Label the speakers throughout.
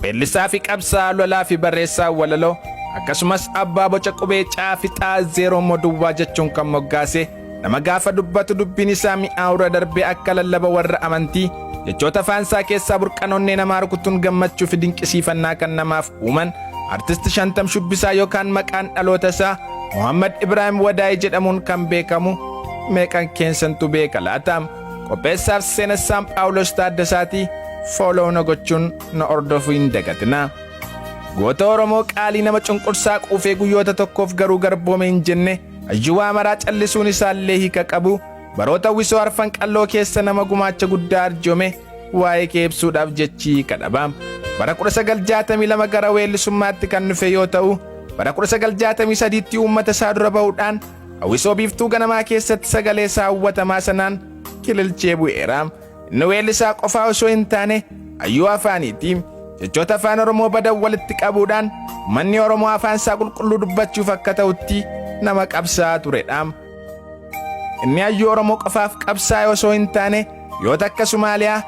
Speaker 1: Weellisaa fi qabsaa'aa lolaa fi barreessaa walaloo akkasumas abbaa boca qubee caafi xaa zeeroo immoo duwwaa jechuun kan moggaase nama gaafa dubbatu dubbiin isaa mi'aawura darbee akka lallaba warra amantii jechoota afaansaa keessaa burqanoonnee namaa rukutuun gammachuu fi dinqisiifannaa kan namaaf uuman Artist Shantam Shubbisaa yookaan maqaan dhaloota isaa Muhammad Ibrahim Wadaay jedhamuun kan beekamu meeqan keessantu beeka laata? Qopheessaaf seenessaan Phaawulos Taaddasaatii follow na gochuun na hordofuu hin dagatinaa. Goota Oromoo qaalii nama cunqursaa quufee guyyoota tokkoof garuu garboome hin jenne hayyuu waa maraa callisuun isaallee hiika qabu baroota wisoo arfan qalloo keessa nama gumaacha guddaa arjoome waa'ee kee ibsuudhaaf jechi hiika dhaba. Bara 1962 gara weellisummaatti kan dhufe yoo ta'u bara 1963tti uummata isaa dura bahuudhaan hawwisoo biiftuu ganamaa keessatti sagalee isaa hawwatamaa sanaan kililchee bu'eera. Inni weellisaa qofaa osoo hin taane hayyuu afaaniiti. Jechoota afaan Oromoo badan walitti qabuudhaan uummanni Oromoo afaan isaa qulqulluu dubbachuuf akka ta'utti nama qabsaa'aa turedha. Inni hayyuu Oromoo qofaaf qabsaa'e osoo hin taane biyyoota akka Somaaliyaa,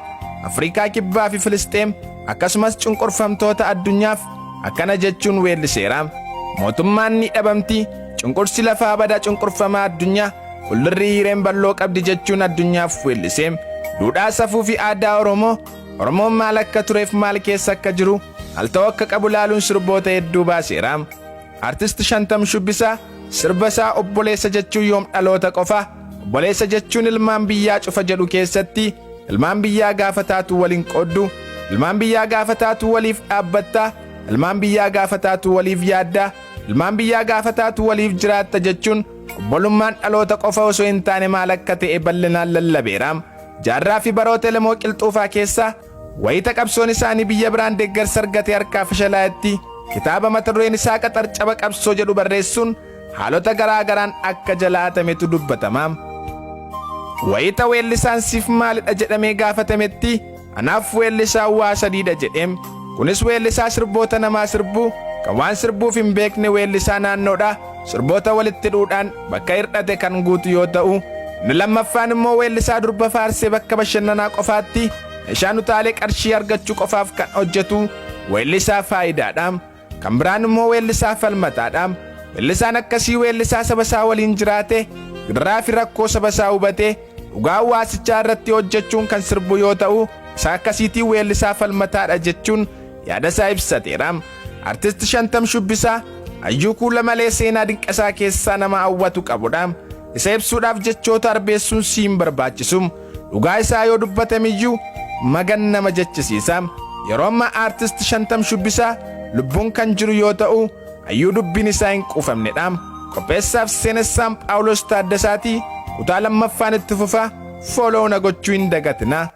Speaker 1: Afrikaa Kibbaa fi Filisxeem akkasumas cunqurfamtoota addunyaaf akkana jechuun weelliseera. Mootummaan ni dhabamti, cunqursi lafaa badaa cunqurfamaa addunyaa, fuuldurri hiireen bal'oo qabdi jechuun addunyaaf weellise. Duudhaa safuu fi aadaa Oromoo, Oromoon maal akka tureef maal keessa akka jiru, al ta'uu akka qabu laaluun sirboota hedduu baaseera. Artist Shantam Shubbisaa sirba isaa obboleessa jechuun yoom dhaloota qofa, obboleessa jechuun ilmaan biyyaa cufa jedhu keessatti ilmaan biyyaa gaafa taatu waliin qooddu, ilmaan biyyaa gaafa taatu waliif dhaabbatta, ilmaan biyyaa gaafa taatu waliif yaadda, ilmaan biyyaa gaafa taatu waliif jiraatta jechuun obbolummaan dhaloota qofa osoo hin taane maal akka ta'e bal'inaan lallabeera. Jaarraa fi baroota Elemoo Qilxuufaa keessa wayita qabsoon isaanii biyya biraan deeggarsa argatee harkaa fashalaa'etti kitaaba mata dureen isaa qaxar caba qabsoo jedhu barreessuun haalota garaa garaan akka jalaatametu dubbatama. Wayita weellisaan siif maalidha jedhamee gaafatametti anaaf weellisaan waa sadiidha jedheem. Kunis weellisaa sirboota namaa sirbuu kan waan sirbuuf hin beekne weellisaa naannoodha sirboota walitti hidhuudhaan bakka hir'ate kan guutu yoo ta'u inni lammaffaan immoo weellisaa durba faarsee bakka bashannanaa qofaatti meeshaan utaalee qarshii argachuu qofaaf kan hojjetu weellisaa faayidaadha. Kan biraan immoo weellisaa falmataadha. Weellisaan akkasii weellisaa saba isaa waliin jiraate gidiraa fi rakkoo saba isaa hubatee dhugaa hawaasichaa irratti hojjechuun kan sirbu yoo ta'u isa akkasiitiin weellisaa falmataadha jechuun yaada isaa ibsateera. Artist Shantam Shubbisaa hayyuu kuula malee seenaa dinqasaa keessaa nama hawwatu qabudha. Isa ibsuudhaaf jechoota arbeessuun si hin barbaachisu. Dhugaa isaa yoo dubbatamiyyuu magan nama jechisiisa. Yeroo ammaa Artist Shantam Shubbisaa lubbuun kan jiru yoo ta'u hayyuu dubbiin isaa hin quufamnedha. Qopheessaaf seenessaan Phaawulos Taaddasaatii kutaa lammaffaan itti fufa follow na gochuu hin dagatinaa.